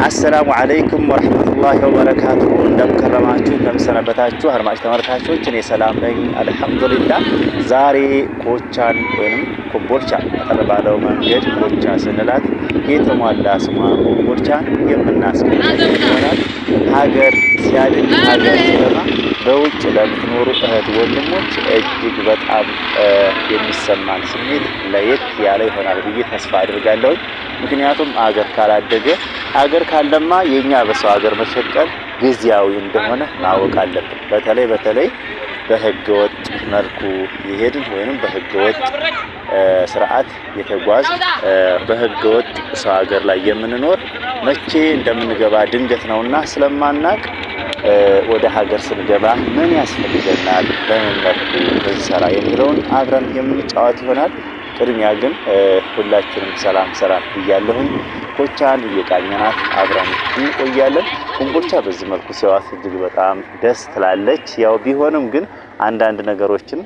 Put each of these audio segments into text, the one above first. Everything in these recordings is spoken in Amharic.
አሰላሙ አለይኩም ወረህመቱላሂ ወበረካቱ። እንደምከረማችሁ እንደምሰነበታችሁ አድማጭ ተመልካቾች፣ እኔ ሰላም ነኝ አልሐምዱሊላህ። ዛሬ ኮቻን ወይም ኮምቦልቻ አጠር ባለው መንገድ ኮቻ ስንላት የተሟላ ስሟ ኮምቦልቻን የምናስገኝ ይሆናል። ሀገር ሲያድግ ሀገር ሲለማ በውጭ ለምትኖሩ እህት ወንድሞች እጅግ በጣም የሚሰማን ስሜት ለየት ያለ ይሆናል ብዬ ተስፋ አድርጋለሁ። ምክንያቱም አገር ካላደገ አገር ካለማ የኛ በሰው ሀገር መሸቀል ጊዜያዊ እንደሆነ ማወቅ አለብን። በተለይ በተለይ በህገ ወጥ መልኩ የሄድን ወይንም በህገ ወጥ ስርዓት የተጓዝ በህገ ወጥ ሰው ሀገር ላይ የምንኖር መቼ እንደምንገባ ድንገት ነውና ስለማናቅ ወደ ሀገር ስንገባ ምን ያስፈልገናል፣ በምን መልኩ ብንሰራ የሚለውን አብረን የምንጫወት ይሆናል። ቅድሚያ ግን ሁላችንም ሰላም ሰላም ብያለሁኝ። ኮቻን እየቃኘናት አብረን እንቆያለን። ኮምቦልቻ በዚህ መልኩ ሲዋት እጅግ በጣም ደስ ትላለች። ያው ቢሆንም ግን አንዳንድ ነገሮችን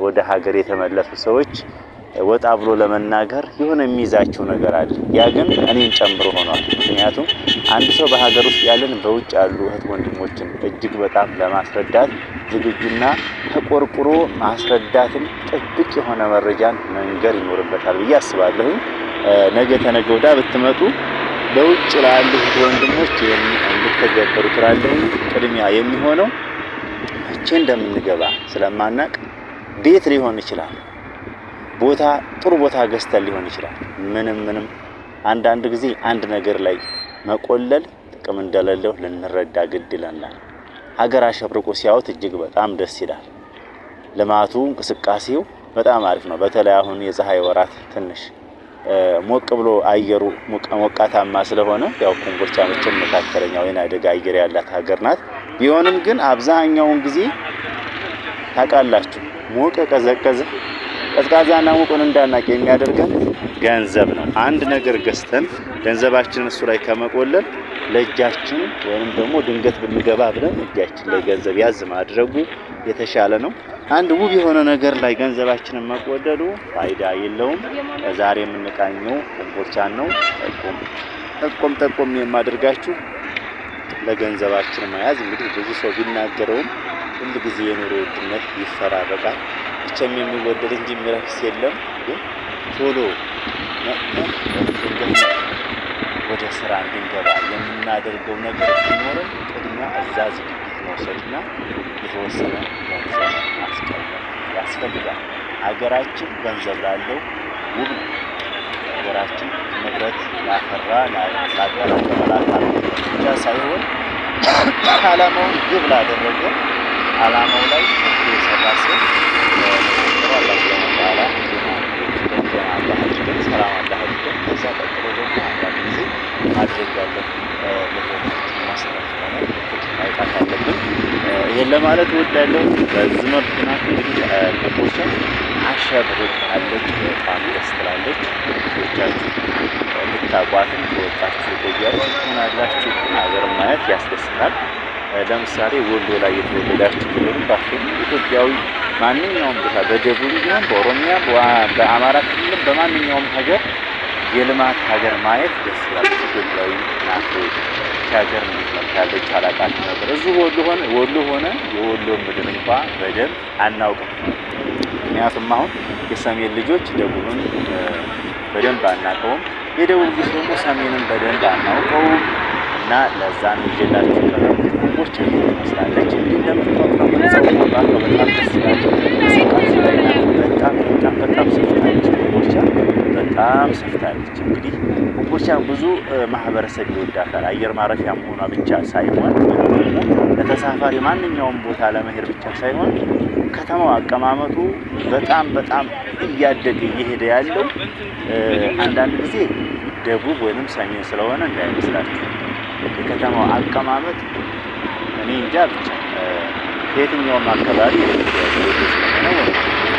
ወደ ሀገር የተመለሱ ሰዎች ወጣ ብሎ ለመናገር የሆነ የሚይዛቸው ነገር አለ። ያ ግን እኔን ጨምሮ ሆኗል። ምክንያቱም አንድ ሰው በሀገር ውስጥ ያለን በውጭ ያሉ እህት ወንድሞችን እጅግ በጣም ለማስረዳት ዝግጁና ተቆርቁሮ ማስረዳትን ጥብቅ የሆነ መረጃን መንገር ይኖርበታል ብዬ አስባለሁኝ። ነገ ተነገ ወዲያ ብትመጡ በውጭ ላሉ እህት ወንድሞች ይህን እንድትተገበሩ ትላለሁኝ። ቅድሚያ የሚሆነው መቼ እንደምንገባ ስለማናቅ ቤት ሊሆን ይችላል፣ ቦታ ጥሩ ቦታ ገዝተን ሊሆን ይችላል። ምንም ምንም አንዳንድ ጊዜ አንድ ነገር ላይ መቆለል ጥቅም እንደሌለው ልንረዳ ግድ ይለናል። ሀገር አሸብርቆ ሲያዩት እጅግ በጣም ደስ ይላል። ልማቱ እንቅስቃሴው በጣም አሪፍ ነው። በተለይ አሁን የፀሐይ ወራት ትንሽ ሞቅ ብሎ አየሩ ሞቃታማ ስለሆነ ያው ኮምቦልቻ መቼም መካከለኛ ወይና ደጋ አየር ያላት ሀገር ናት። ቢሆንም ግን አብዛኛውን ጊዜ ታውቃላችሁ ሞቀ ቀዘቀዘ ቀዝቃዛና ሙቁን እንዳናቅ የሚያደርገን ገንዘብ ነው። አንድ ነገር ገዝተን ገንዘባችንን እሱ ላይ ከመቆለል ለእጃችን ወይንም ደግሞ ድንገት ብንገባ ብለን እጃችን ላይ ገንዘብ ያዝ ማድረጉ የተሻለ ነው። አንድ ውብ የሆነ ነገር ላይ ገንዘባችንን መቆለሉ ፋይዳ የለውም። ዛሬ የምንቃኘው ኮምቦልቻን ነው። ጠቆም ጠቆም ጠቆም የማደርጋችሁ ለገንዘባችን መያዝ እንግዲህ ብዙ ሰው ቢናገረውም ሁል ጊዜ የኑሮ ውድነት ይፈራረቃል። ብቻም የሚወደድ እንጂ የሚረክስ የለም። ግን ቶሎ መጥተን ድንገት ወደ ስራ እንድንገባ የምናደርገው ነገር ቢኖርም ቅድሚያ እዛ ዝግጅት መውሰድና የተወሰነ ገንዘብ ማስቀመጥ ያስፈልጋል። ሀገራችን ገንዘብ ላለው ውብ ነው። ሀገራችን ንብረት ላፈራ ላጠራቀመ ላካበተ ብቻ ሳይሆን ዓላማውን ግብ ላደረገ ዓላማው ላይ ጠንክሮ የሰራ ሰው መጀመሪያ አላህ ሱብሓነሁ ወተዓላ ጤና ጤና አላህ አድርገን ሰላም አላህ አድርገን ከዛ ቀጥሎ ደግሞ አንዳንድ ጊዜ ማድረግ ያለብን ለህይወታችን መሰረት ሆነ እቅድ ማውጣት አለብን። ይሄን ለማለት እወዳለሁ። በዚህ መልኩ ናት እንግዲህ ኮምቦልቻ አሸብርቃለች። በጣም ደስ ትላለች። ብዙዎቻችሁ ብታቋትም ከወጣችሁ የቆያችሁ ትሆናላችሁ። ሀገር ማየት ያስደስታል። ለምሳሌ ወሎ ላይ የተወለዳችሁ ቢሆንም ባትሆኑ ኢትዮጵያዊ ማንኛውም ቦታ በደቡብ ቢሆን በኦሮሚያ በአማራ ክልልም በማንኛውም ሀገር የልማት ሀገር ማየት ደስ ይላል። ኢትዮጵያዊ ናት ወይ ይህች ሀገር እንዴት መታለች አላውቃትም ነበር። እዚሁ ወሎ ሆነ ወሎ ሆነ የወሎ ምድር እንኳ በደንብ አናውቅም። ምክንያቱም አሁን የሰሜን ልጆች ደቡብን በደንብ አናውቀውም፣ የደቡብ ልጆች ደግሞ ሰሜንን በደንብ አናውቀውም። እና ለዛ ነው ይዤላችሁ የቀረብኩት። ኮምቦልቻ ይህን ትመስላለች። እንግዲህ እንደምታውቁት ነው ህንፃው ግንባታው በጣም ደስ ይላል። እንቅስቃሴ ላይ ናት። በጣም በጣም በጣም ሰፍታለች። ኮምቦልቻ በጣም ሰፍታለች። እንግዲህ ኮምቦልቻ ብዙ ማህበረሰብ ይወዳታል። አየር ማረፊያ መሆኗ ብቻ ሳይሆን ወይም ደግሞ ለተሳፋሪ ማንኛውም ቦታ ለመሄድ ብቻ ሳይሆን ከተማው አቀማመጡ በጣም በጣም እያደገ እየሄደ ያለው አንዳንድ ጊዜ ደቡብ ወይንም ሰሜን ስለሆነ እንዳይመስላችሁ የከተማው አቀማመጥ እኔ እንጃ ብቻ ከየትኛውም አካባቢ ወሎ ስለሆነ ወይም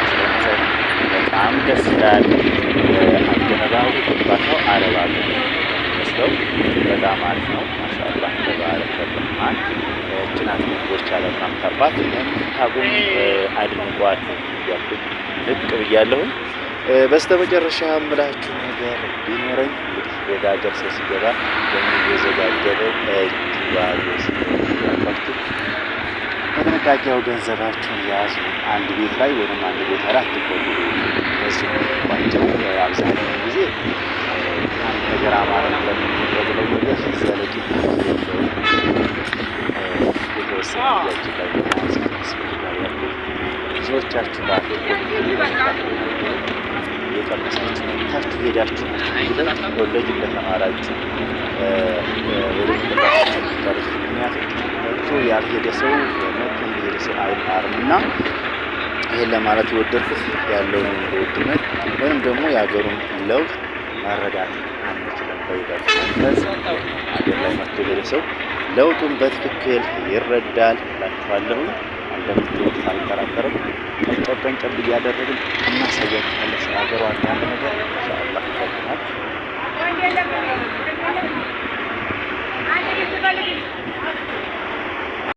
ስለሆነ ሳይሆን በጣም ደስ ይላል። አገነባቡ ግንባታው አረብ ሀገር የሚመስለው በጣም አሪፍ ነው። ማሻአላህ ተባረከ ረህማን። እቺ ናት ኮምቦልቻ ለማታውቋት ለምታውቁም አድንቋት እያልኩኝ ብቅ ብያለሁኝ። በስተመጨረሻ የምላችሁ ነገር ቢኖረኝ እንግዲህ ወደ ሀገር ሰው ሲገባ የሚወዘጋገበው እጁ ባዶ ሲሆን ያልኳችሁ በጥንቃቄው ገንዘባችሁን ያዙ። አንድ ቤት ላይ ወይም አንድ ቦታ ላይ አትቆልሉ። በዚሁ ቋጨው። አብዛኛውን ጊዜ አንድ ነገር አማረን ብለን የምንቆልለው ነገር ዘለቄታ የለውም። የተወሰነ እጃችን ላይ መያዝ ያስፈልጋል። ያልኩት ብዙዎቻችሁ ባትቆልሉ እየቀመሳችሁ መጥታችሁ ሄዳችሁ ኮሌጅ እንደተማራችሁ ወደ ጭንቅላታችሁ የምትቀርጹት። ምክንያቱም መጥቶ ያልሄደ ሰው መጥቶ እንደሄደ ሰው አይማርም እና ይህን ለማለት የወደድኩት ያለውን የኑሮ ውድነት ወይም ደግሞ የሀገሩን ለውጥ መረዳት አንችልም። በይበልጥ መንፈስ ሀገር ላይ መጥቶ የሄደ ሰው ለውጡን በትክክል ይረዳል እላችኋለሁ። እንደምትወዱት አልጠራጠርም። ቀንጨብ ቀንጨብ እያደረግን እናሳያችኋለን ስለ ሀገሯ አንዳንድ ነገር ኢንሻአላህ ይጠቅማል።